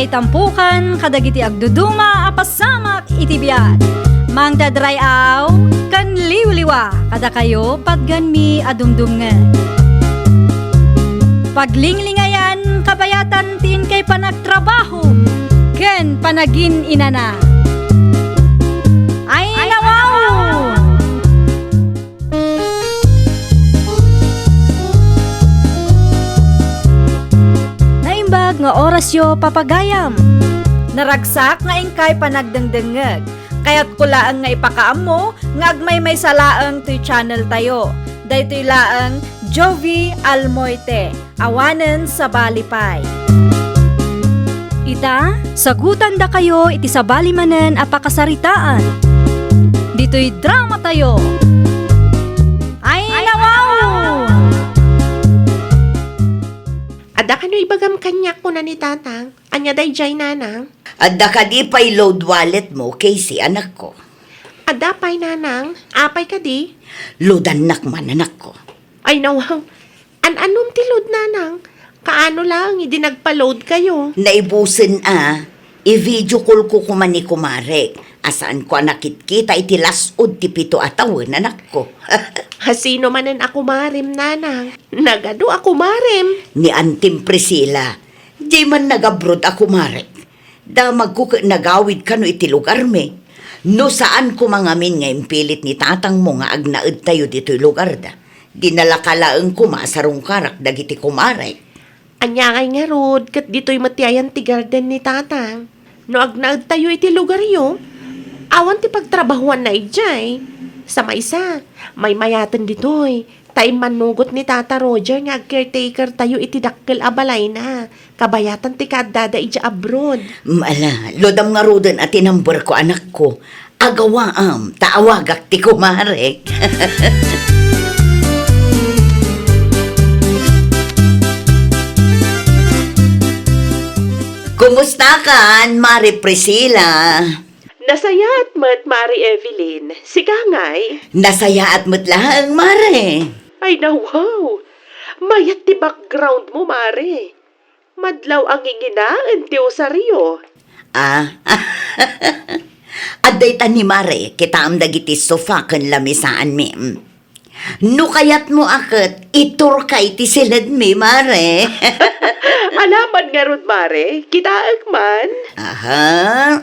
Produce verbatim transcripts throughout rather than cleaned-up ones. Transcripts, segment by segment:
Itampukan kadagiti agduduma a pasamak iti biag. Mangted ray-aw ken liwliwa kadakayo patgenmi a dumdumngeg. Paglinglingayan kabayatan ti inkay panagtrabaho ken panagin-inana. Ay, nawaw! Naimbag nga orasyo, papagayam. Naragsak nga inkay panagdengdengngeg. Kayatko laeng nga ipakaammo nga agmaymaysa laeng toy channel tayo. Daytoy laeng Jovi Almoite. Awanen sabali pay. Ita, sagutandakayo iti sabali manen a pakasaritaan. Ditoy drama tayo. Ay, nawaw! Adda kano ibagam kaniak, kuna ni Tatang. Ania daydiay, Nanang? Adda kadi pay load wallet mo, Casey, anakko? Adda pay, Nanang. Apay kadi? Loadannak man, anakko. Ay, nawaw. An-anom ti load, Nanang? Kaano laeng idi nagpa-load kayo? Naibusen a. I-video call ko koma ni kumarek. A saanko a nakitkita iti las-ud ti pito a tawen, anakko. Hasino manen a kumarem, Nanang? Nagadu a kumarem? Ni Antim Priscilla. Diay man nag-abroad a kumarek. Damagko ket nagawid kano iti lugarmi. No saan koma ngamin nga impilit ni tatangmo nga agnaedtayo ditoy lugarda, dinalaka laeng koma a sarungkarak dagiti kumarek. Ania ngay ngarud ket ditoy met ti ayan ti garden ni Tatang? No agnaedtayo iti lugaryo, awan ti pagtrabahuanna idiay. Sa maysa, maymayaten ditoy, ta immanugot ni Tata Roger nga ag-caretakertayo iti dakkel a balayna, kabayatan ti kaaddada idiay abroad. Mm, ala, loadam ngaruden a ti number ko, anakko. Agawaam, ta awagak ti kumarek. Kumustakan, Mare Priscilla? Nasayaat met, Mare Evelyn. Sika ngay? Nasayaat met laeng, Mare. Ay, nawaw. Mayat ti background mo, Mare. Madlaw a nginginaen ti usaryo. Ah, adda ita ni Mare, kitaem dagiti sofa ken lamisaanmi. Mm. No kayatmo a ket, iturka iti siledmi, Mare. Alaman ngarud, Mare, kitaek man. Aha,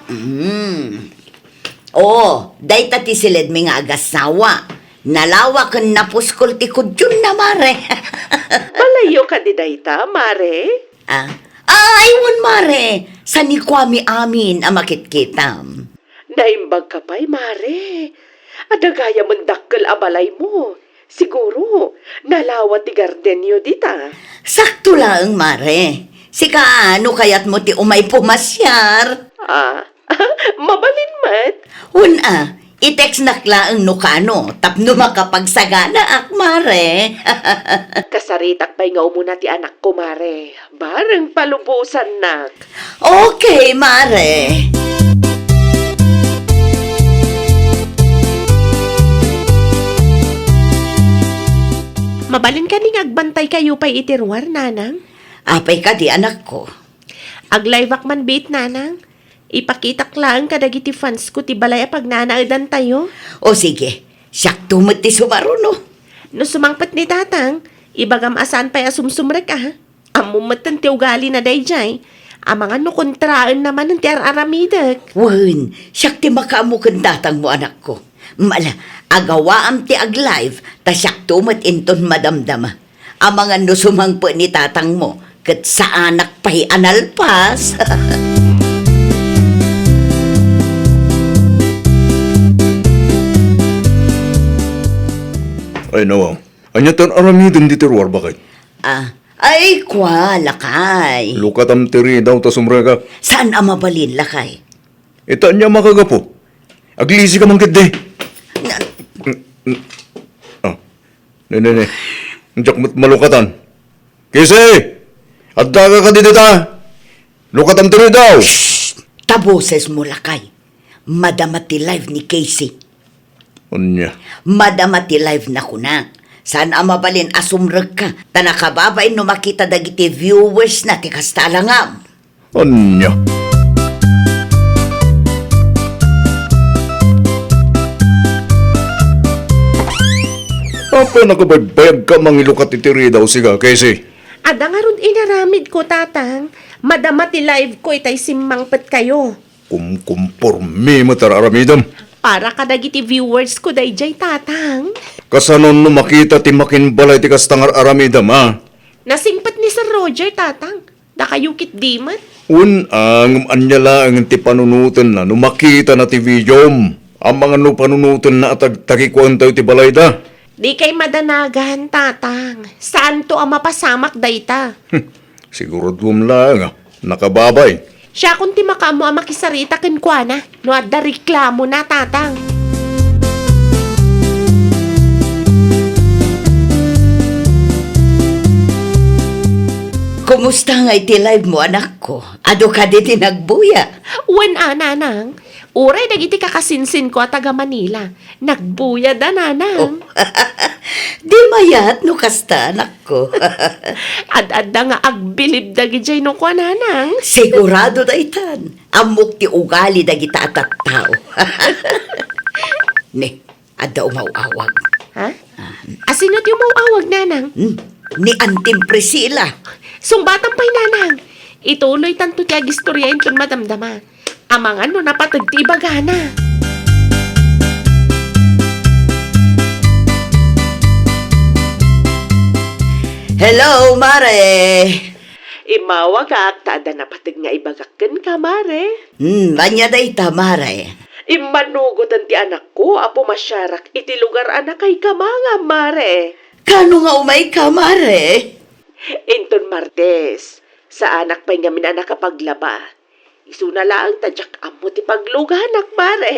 mm. Oh, dayta ti siledmi nga agassawa. Nalawa ken napuskol ti kudionna, Mare. Balayyo kadi dayta, Mare? Ah, ay, wen, Mare. Sanikuami amin a makitkitam. Naimbag ka pay, Mare. Adda gayamen dakkel a balaymo. Siguro, nalawa ti gardenyo dita. Sakto laeng, Mare. Sika, no kayatmo ti umay pumasiar? Ah, mabalin met. Wen a, i-textnak laeng no kano tapno makapagsaganaak, Mare. Kasaritak pay nga umuna ti anakko, Mare. Bareng palubosannak. Okay, Mare. Mabalin kadi nga agbantaykayo pay iti ruar, Nanang? Apay kadi, anakko? Ag-liveak man biit, Nanang. Ipakitak laeng kadagiti fansko ti balay a pagnanaedantayo. O sige, siakto met ti sumaruno. No sumangpet ni Tatang, ibagam a saan pay a sumsumrek a. Ammom metten ti ugalina daydiay. Amangan no kontraenna manen ti ar-aramidek. Wen, siak ti makaammo ken tatangmo, anakko. Mala, agawaam ti ag-live, ta siakto met inton madamdama. Amangan no sumangpet ni tatangmo, ket saanak pay a nalpas. Ay, nawa. Ania ti ar-aramidem ditoy ruar, baket? Ah, ay, kua, lakay. Lukatam ti ridaw ta sumrekak. Saan a mabalin, lakay? Ita ania makagapu? Aglisi ka man ketdi. Na- Mm, mm. Ah. Ne, ne, ne. Diak met malukatan. Casey! Addaka kadi dita? Lukatam ti ridaw! Shh! Ta bosesmo, lakay. Madama ti live ni Casey. Ania? Madama ti live na kunak. Saan a mabalin a sumrekka, ta nakababain no makita dagiti viewers na ti kasta a langam. Ania? Apay nakabaybayag ka mangilukat iti ridaw, siga, Casey? Adda ngarud inaramidko, Tatang. Madama ti live ko itay simmangpetkayo. Kumkumpormi met a aramidem. Para kadagiti viewers ko daydiay, Tatang. Kasano no makita ti makinbalay ti kasta nga aramidem, a? Nasingpet ni Sir Roger, Tatang. Dakayo ketdi met. Wen, a, ngem ania laeng ti panunotenna no makitana ti videom? Amangan no panunotenna a tagtagikuentayo ti balayda? Dikay madanagan, Tatang. Saanto a mapasamak dayta. Siguraduem laeng a nakababain. Siakon ti makaammo a makisarita kenkuana no adda reklamona, Tatang. Kumusta ngay ti live mo, anakko? Adu kadi ti nagbuya? Wen a, Nanang. Uray dagiti kakasinsinko a taga Manila, nagbuyada, Nanang. Oh. Di mayat no kasta, anakko. Ad-adda nga agbilib dagidiay no kua, Nanang. Sigurado daytan. Ammok ti ugali dagita a tattao. Ne, adda umaw-awag. Ha? Ah. Asino ti umaw-awag, Nanang? Hmm, ni Antim Priscilla. Sungbatam pay, Nanang. Ituloytanto ti agistorya inton madamdama. Amangan no napateg ti ibagana. Hello, Mare! Immawagak ta adda napateg nga ibagak kenka, Mare. Hmm, ania dayta, Mare? Immanugoten ti anakko a pumasiarak iti lugar a nakaikamangam, Mare. Kano nga umayka, Mare? Inton Martes, saanak pay ngamin a nakapaglaba. Isuna laeng ta diak ammo ti pagluganak, Mare.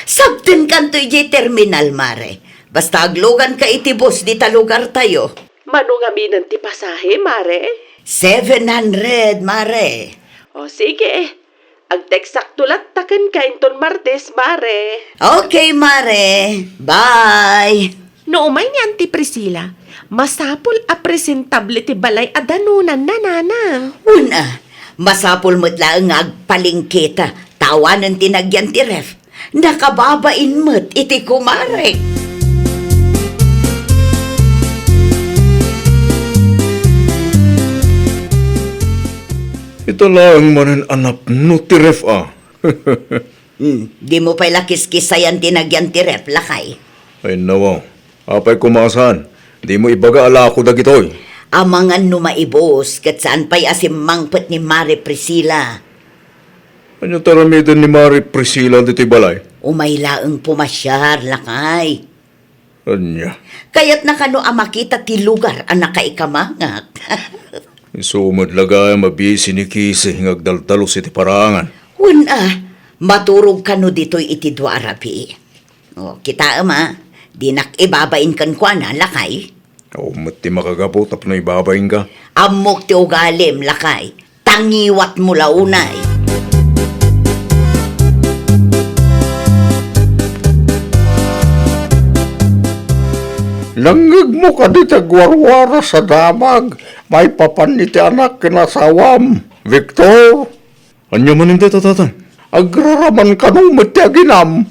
Sabtenkanto idiay terminal, Mare. Basta agluganka iti bus dita lugartayo. Mano ngaminen ti pasahe, Mare? Seven hundred, Mare. O, sige. Agteksakto latta kenka inton Martes, Mare. Okay, Mare. Bye. No umay ni Auntie Priscilla, masapul a presentable ti balay a danonanna, Nanang. Wen a, masapul met laeng nga agpalengketa ta awanen ti nagyan ti ref. Nakababain met iti kumare. Ita laeng manen a napno ti ref a. Hmm, dimo pay la kiskisayan ti nagyan ti ref, lakay. Ay, nawaw. Apay koma a saan? Dimo ibaga a lako dagitoy. Amangan no maibus, ket saan pay a simmangpet ni Mare Priscilla. Ania ti aramiden ni Mare Priscilla ditoy balay? Umay laeng pumasiar, lakay. Ania? Kayatna kano a makita ti lugar a nakaikamangak? Isu met la gayam a busy ni Kisi nga agdaldalus iti paraangan. Wen a, maturog kano ditoy iti dua a rabii. O, kitaem a, dinak ibabain kenkuana, lakay. Awan met ti makagapu tapno ibabainka. Ammok ti ugalim, lakay. Tangiwatmo la unay. Nangngegmo kadi ti agwarwaras a damag maipapan iti anak ken asawam, Victor? Ania manen dayta, Tatang? Agraraman kano met ti aginam?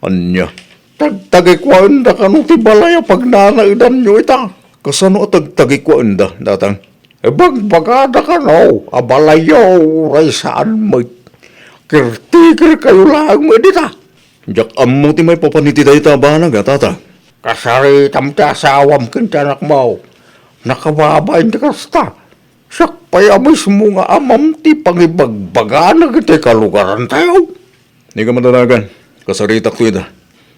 Ania? Tagtagikuaenda kano ti balay a pagnanaedanyo ita? Kasano a tagtagikuaenda, Tatang? Ibagbagada kano a balayyo uray saan met. Caretakerkayo laeng met ita. Diak ammo ti maipapan iti dayta a banag a, Tatang. Kasaritam ti asawam ken ti anakmo. Nakababain ti kasta. Siak pay a mismo nga amam ti pangibagbagana iti kalugarantayo. Dika madanagan, kasaritakto ita.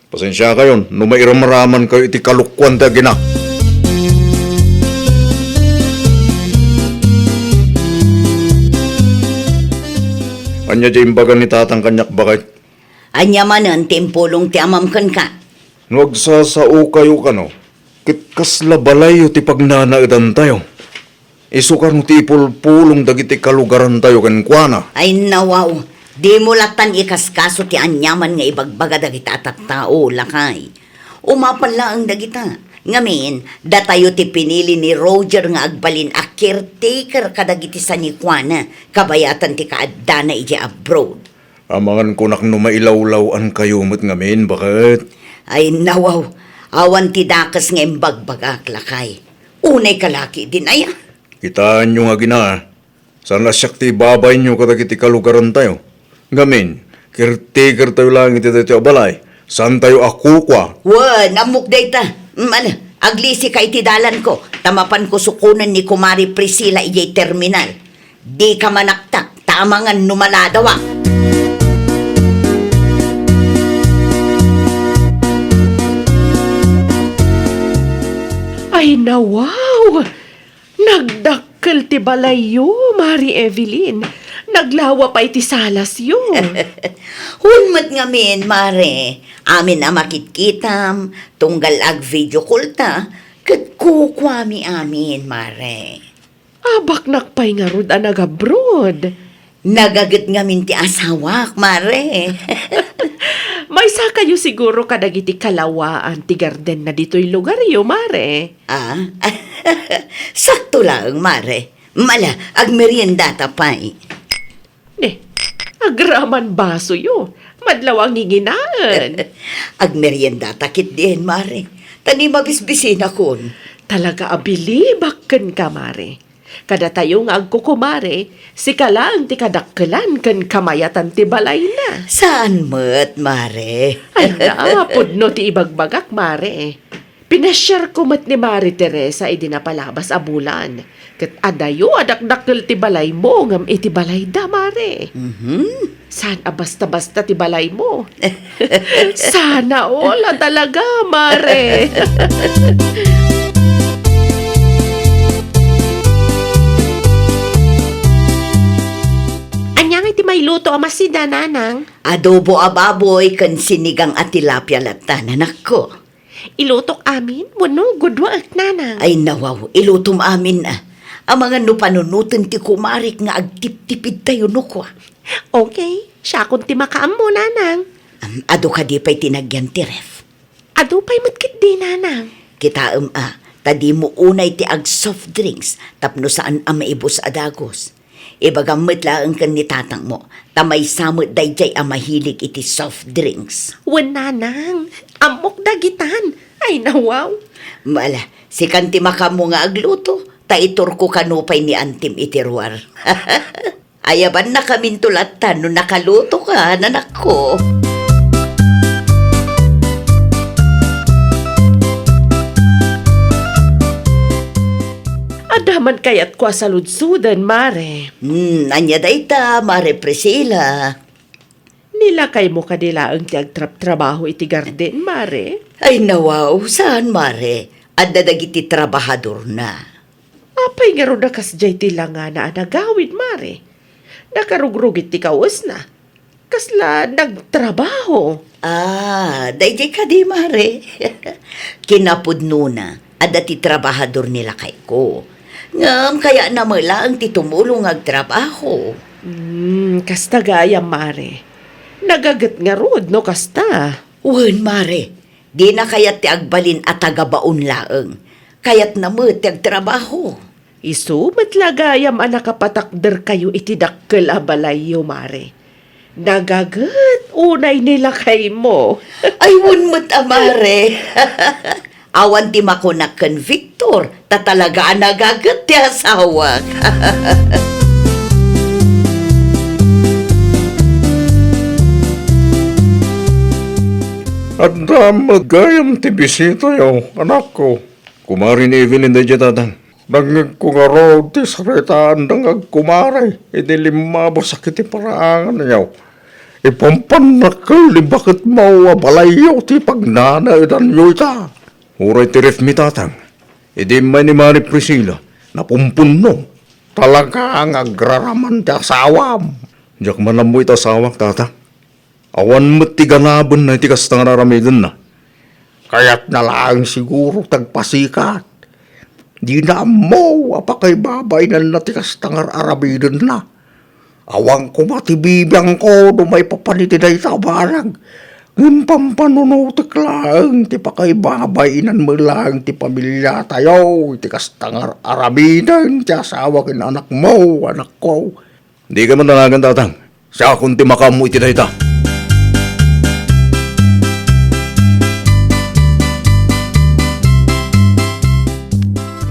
Pasensiakayon no mairamramankayo iti kalokuan ti agina. Ania ti imbaga ni Tatang kaniak, baket? Ania manen ti impulong ti amam kenka? No agsasaokayo kano, ket kasla balayyo ti pagnanaedantayo. Isu kano ti ipulpulong dagiti kalugarantayo kenkuana. Ay, nawaw, dimo lattan ikaskaso ti aniaman nga ibagbaga dagita a tattao, lakay. Umapan laeng dagita, Ngamin, datayo ti pinili ni Roger nga agbalin a caretaker kadagiti sanikuana, kabayatan ti kaaddana idiay abroad. Amangan kunak no mailawlaw-ankayo met ngamin, baket? Ay, nawaw. Awan ti dakes nga imbagbagak, lakay. Unay ka laki din, aya? Kitaenyo nga agina, saan a siak ti ibabainyo kadagiti kalugarantayo. Ngamin, caretakertayo laeng iti daytoy a balay. Saantayo a kukua. Wen, ammok dayta. Mm, ala, aglisika iti dalanko, ta mapanko sukonen ni Kumari Priscilla idiay terminal. Dika manaktak, ta amangan no maladawak. Ay, nawaw! Nagdakkel ti balayyo, Mari Evelyn. Naglawa pay ti salasyo. Wen met ngamin, Mare. Amin a makitkitam, tunggal ag-video call ta, ket kukuami amin, Mare. Abaknak pay ngarud a nagabroad. Nagaget ngamin ti asawak, Mare. Maysakayo siguro kadagiti kalawaan ti gardenna ditoy lugaryo, Mare. Ah? Sakto laeng, Mare. Mala, agmeriendata pay. Ne, agraman basoyo. Madlaw a nginginaen. Agmeriendata ketdin, Mare. Ta ni mabisbisinakon. Talaga a bilibak kenka, Mare. Kadatayo nga agkukumare, sika laeng ti kadakkelan ken kamayatan ti balayna. Saan met, Mare? Ay, na, pudno ti ibagbagak, Mare. Pinasiarko met ni Mare Teresa idi napalabas a bulan. Ket adayo a dakdakkel ti balaymo ngem iti balayda, Mare. Mhm. Saan a basta-basta ti balaymo. Sana all a talaga, Mare. Ania ngay ti mailuto a masida, Nanang? Adobo a baboy ken sinigang a tilapia latta, nanakko. Ilutok amin wenno guduaek, Nanang? Ay, nawaw, ilutom amin, a. Amangan no panunoten ti kumarek nga agtiptipidtayo no kua. Okay, siakon ti makaammo, Nanang. Am, adu kadi pay ti nagyan ti ref? Adu pay met ketdi, Nanang. Kitaem a, ta dimo unay ti ag-soft drinks tapno saan a maibus a dagus. Ibagam met laeng ken ni tatangmo, ta maysa met daydiay a mahilig iti soft drinks. Wen, Nanang, ammok dagitan. Ay, nawaw. Mala, sikan ti makaammo nga agluto, ta iturko kano pay ni antim iti ruar. Ayabannakaminto latta no nakalutoka, nanakko. Adda man kayatko a saludsoden, Mare. Hmm, ania dayta, Mare Priscilla? Ni lakaymo kadi laeng ti agtrabtrabaho iti garden, Mare? Ay, nawaw, saan, Mare? Adda dagiti trabahadorna. Apay ngarud a kasdiay ti langana a nagawid, Mare? Nakarugrugit ti kawesna. Kasla nagtrabaho. Ah, daydiay kadi, Mare. Kinapudnona, adda ti trabahador ni lakayko. Ngem kayatna met laeng ti tumulong nga agtrabaho. Hmm, kasta gayam, Mare. Nagaget ngarud no kasta. Wen, Mare. Dina kayat ti agbalin a tagabaon laeng. Kayatna met ti agtrabaho. Isu met la gayam a nakapatakderkayo iti dakkel a balayyo, Mare. Nagaget unay ni lakaymo. Ay, wen met a, Mare. Awan ti makunak ken Victor, ta talaga a nagaget ti asawak. Adda met gayam ti bisitayo, anakko. Kumare ni Evelyn daydiay, tatang. Nangngegko ngarud ti saritaanda nga agkumare idi limmabos a kiti paraanganyo. Ipampannak ken ni baketmo a balayyo ti pagnanaedanyo ita. Uray ti refmi, tatang. Idi immay ni Mari Priscilla, napumpunno. Talaga nga agraraman ti asawam. Diak man ammo iti asawak, tatang. Awan met ti ganabenna iti kasta nga ar-aramidenna. Kayatna laeng siguro ti agpasikat. Dina ammo a pakaibabainanna ti kasta nga ar-aramidenna. Awan koma ti bibiangko no maipapan iti dayta a banag. Ngem pampanunotek laeng ti pakaibabay-inan met laeng ti pamiliatayo iti kasta nga ar-aramiden ti asawa ken anakmo, anakko. Dika madanagan, Tatang. Siakon ti makaammo iti dayta.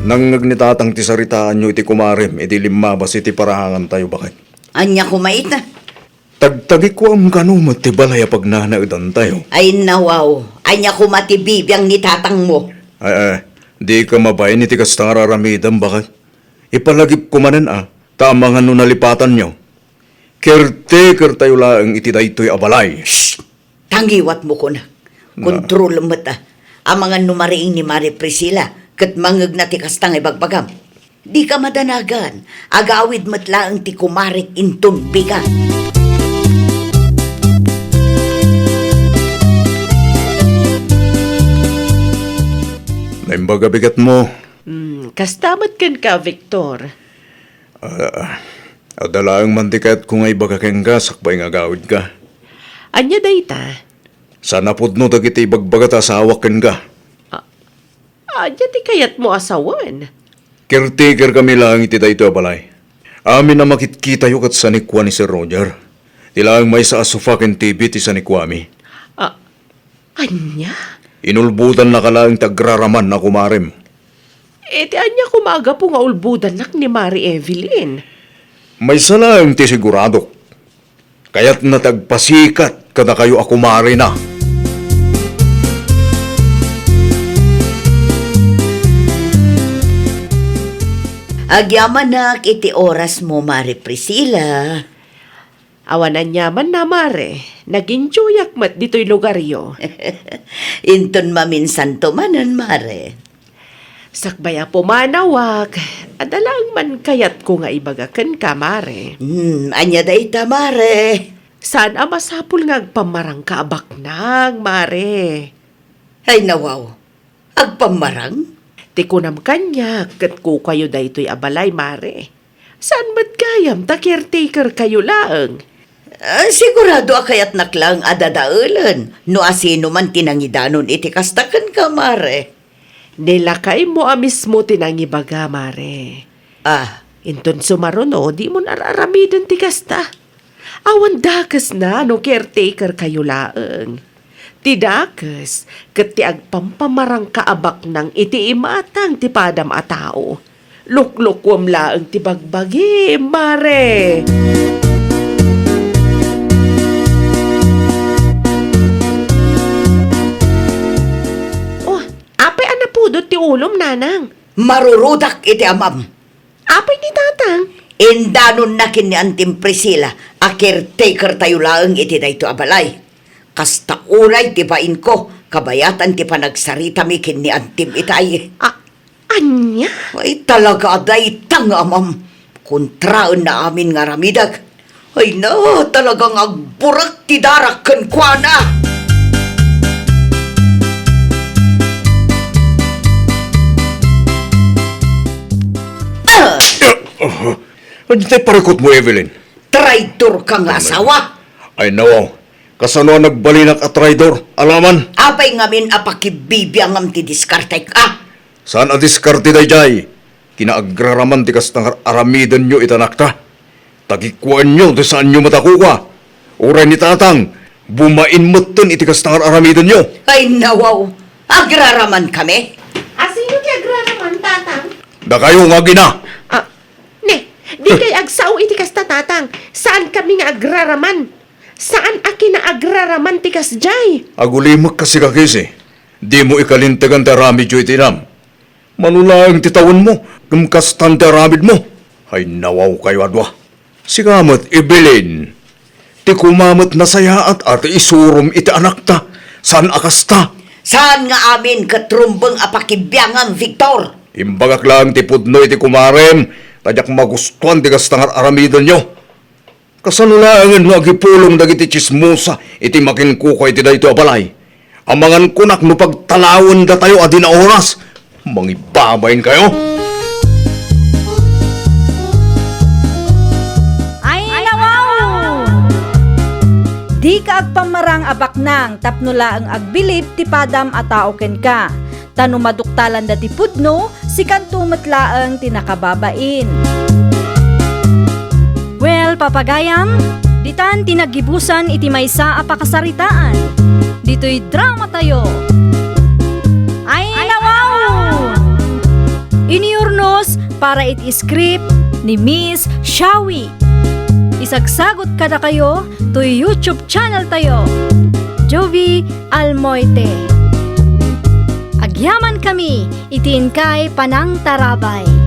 Nangngeg ni Tatang ti saritaanyo iti kumarem idi limmabas iti parahangantayo, baket. Ania koma ita? Tagtagikuam kano met ti balay a pagnanaedantayo. Ay, nawaw. Ania koma ti bibiang ni tatangmo? Ay, ay, dika mabain iti kasta nga ar-aramidem, baket. Ipalagipko manen a, ta amangan no nalipatanyo. Caretakertayo laeng iti daytoy a balay. Shh! Tangiwatmo kunak. Na- Kontrolem met a. Amangan no mariing ni Mare Priscilla, ket mangngegna ti kasta nga ibagbagam. Dika madanagan, agawid met laeng ti kumarek inton bigat. Naimbag a bigatmo. Hmm, kasta met kenka, Victor. Ah, adda laeng man ti kayatko nga ibaga kenka sakbay nga agawidka. Ania dayta? Saan a pudno dagiti ibagbaga ta asawak kenka. Ah, ania ti kayatmo a sawen? Caretaker kami laeng iti daytoy a balay. Amin a makitkitayo ket sanikua ni Sir Roger. Ti laeng maysa a sofa ken T V ti sanikuami. Ah, ania? Inulbodannaka laeng ti agraraman a kumarem. Iti ania koma a gapu nga ulbodannak ni Mare Evelyn? Maysa laeng ti siguradok. Kayatna ti agpasikat kadakayo a kumarena. Agyamanak iti orasmo, Mare Priscilla. Awan aniamanna, Mare. Nag-enjoyak met ditoy lugaryo. Inton maminsanto manen, Mare. Sakbay a pumanawak, adda laeng man kayatko nga ibaga kenka, Mare. Hmm, ania dayta, Mare? Saan a masapul nga agpammarangka a baknang, Mare. Ay, nawaw. Agpammarang? Ti kunam kaniak, ket kukayo daytoy a balay, Mare. Saan met gayam ta caretaker kayo laeng? Ah, sigurado a kayatnak laeng a dadaelen no asino man ti nangidanon iti kasta kenka, Mare. Ni lakaymo a mismo ti nangibaga, Mare. Ah. Inton sumaruno, dimon ar-aramiden ti kasta. Awan dakesna no caretaker kayo laeng. Ti dakes, ket ti agpampamarangka a baknang iti imatang ti padam a tao. Luklukuem laeng ti bagbagim, Mare. Oh, apay a napudot ti ulom, Nanang? Marurudak iti amam. Apay ni Tatang? Indanonna ken ni Antim Priscilla a caretaker tayo laeng iti daytoy a balay. Kasta unay ti bainko, kabayatan ti panagsaritami ken ni Antim itay. A-, ania? Ay, talaga a dayta nga amam. Kontraenna amin nga aramidek. Ay na, talagang agburek ti darak kenkuana. Ah! Ania tay parikutmo, Evelyn? Traidor ka nga asawa. Ay, nawaw. Kasano a nagbalinak a traidor? Alaman. Apay ngamin a pakibibiangam ti diskartek, ah? Saan a diskarte daydiay? Kinaagraraman ti kasta nga ar-aramidenyo iti anakta. Tagikuenyo ti saanyo met a kukua. Uray ni Tatang, bumain metten iti kasta nga ar-aramidenyo. Ay, nawaw. Agraraman kami? Asino ti agraraman, Tatang? Dakayo nga agina. Ah, ne, dikay agsao iti kasta, Tatang. Saan kami nga agraraman. Saan a kinaagraraman ti kasdiay. Agulimek kasika, Casey. Dimo ikalintegan ti aramidyo iti inam. Mano laeng ti tawenmo, ngem kastan ti aramidmo. Ay, nawaw kayo a dua. Sika met, Evelyn. Ti kumamet nasayaat a ti isurom iti anakta. Saan a kasta? Saan nga amin ket rumbeng a pakibiangam, Victor? Imbagak laeng ti pudno iti kumarem, ta diak magustuan ti kasta nga ar-aramidenyo. Kasano laengen no agipulong dagiti tsismosa iti makinkukua iti daytoy a balay? Amangan kunak no pagtalawendatayo a di naoras. Mangibabainkayo. Ay, nawaw! Dika agpammarang a baknang tapno laeng agbilib ti padam a tao kenka. Ta no maduktalanda ti pudno, sikanto met laeng ti nakababain. Well, papagayam, ditan ti naggibusan iti maysa a pakasaritaan. Ditoy dramatayo. Ay, nawaw! Inurnos para iti script ni Miss Shawi. Isagsagot kadakayo toy YouTube channel tayo, Jovie Almoite. Agyaman kami iti inkay panangtarabay.